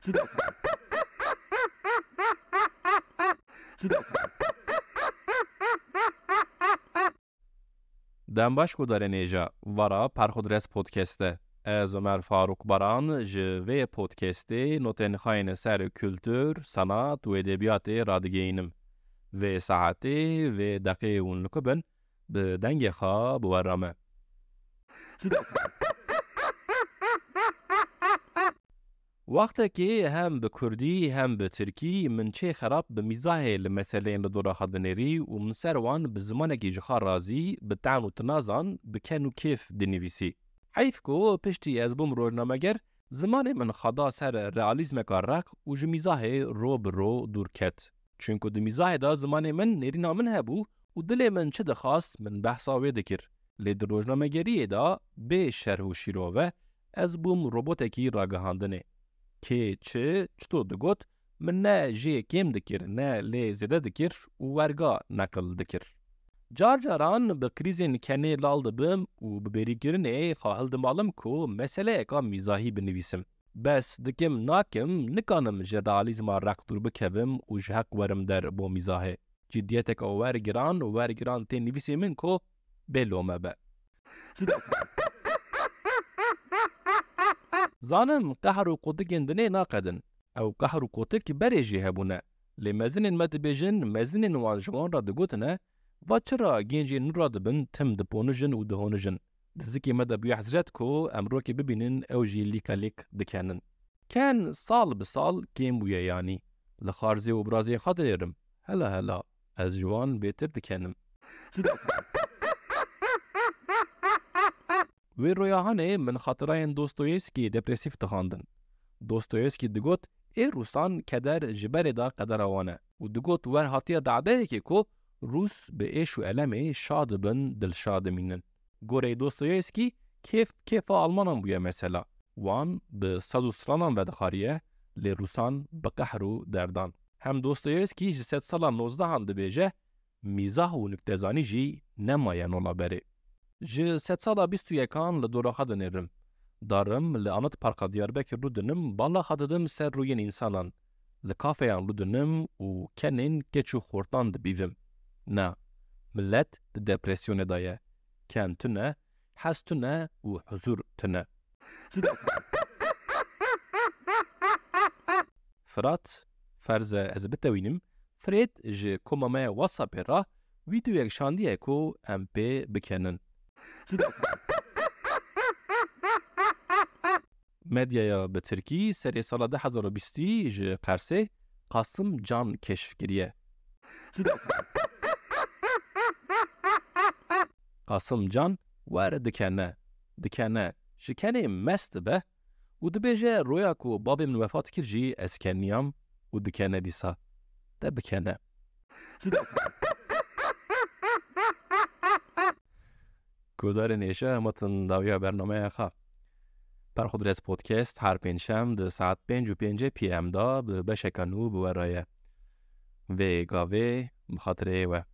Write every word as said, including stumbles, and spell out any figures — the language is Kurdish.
Dem baş guhdarên hêja, vara Perxudres Podcast e. Ez Omer Faruk Baran ji vê podcastê notên xwe yên ser kultur, sanat û edebiyatê radigihînim. Vê saetê, vê deqê hûn li ku bin, bi dengê xwe bi we re me. Wextekê hem bi kurdî hem bi tirkî min çê xerab bi mîzahê li meseleyên li dora xwe dinêrî û min ser wan bi zimanekî ji xwe razî, bi tehm û tinazan, bi ken û kêf dinivîsî. Heyf ku piştî ez bûm rojnameger, zimanê min xwe da ser realîzmeka req û ji mîzahê ro bi ro dûr ket. Çunku di mîzahê de zimanê min nêrîna min hebû û dilê min çi dixwast min behsa wê dikir. Lê di rojnamegeriyê de bê şerh û şîrove ez bûm robotekî ragihandinê. Kê çi, çito digot, min ne jê kêm dikir, ne lê zêde dikir û werga neqil dikir. Car caran bi krîzên kenê lal dibim û bi bêrîkirinê xwe hildimalim ku meseleyeka mîzahî binivîsim. Bes dikim nakim, nikanim ji realîzma req dûr bikevim û ji heq werim der bo mîzahê. Ciddiyeteka wergiran, wergiran tê nivîsê min ku bê lome be. Zanim qehr û qotikên dinê naqedin. Ew qehr û qotik berê jî hebûne. Lê mezinên me dibêjin, mezinên wan ji wan re digotine, va çira gencên nû re dibin tim diponijin û dihonijin. Di zikê me de bûye hezret ku em rokê bibînin, ew jî lîka lîk dikenin. Ken sal bi sal kêm bûye yanî. Li xarzê û birazê xwe dinêrim. Hela hela, ez ji wan bêtir dikenim. Wê roya hanê min xatirayên Dostoyevskî depresîf dixwandin. Dostoyevskî digot, ê Rûsan keder ji berê de qedera wan e û digot, wer hatiye dadeyekê ku Rûs bi êş û elemê şa dibin, dilşa dimînin. Goreyê Dostoyevskî kêf kêfa Almanan bûye mesela. Wan bi saz û stranan vedixwariye, lê Rûsan bi qehr û derdan. Hem Dostoyevskî ji sedsala nozdehan dibêje, mîzah û nuktezanî jî nemaye nola berê. Ji sedsala bîst û yekan li dora xwe dinêrim. Darim li Anıt Parka Diyarbekir rûdinim, bala xwe didim ser rûyên însanan. Li kafeyan rûdinim û kenên keç û xortan dibîvim. Na, milet di depresyonê de ye. Ken tune, hez tune û huzûr tune. Firat, ferz e ez bitewînim, Fred ji koma me ya WhatsAppê re vîdeoyek şandiye ku em pê bikenin. Medyaya bi tirkî serê sala du hezar û bîstî ji Qersê Qasim Can keşf kiriye. Qasim Can wer dikene, dikene, ji kenê mest dibe û dibêje, roya ku babê min wefat kir jî ez keniyam û dikene dîsa. De bikene. Guhdarên hêja, em hatin dawiya bernameya xwe. Perxudres Podcast her pêncşem di saet pênc û pêncê P M de bi beşeka nû bi we re ye. Vê gavê bi xatirê we.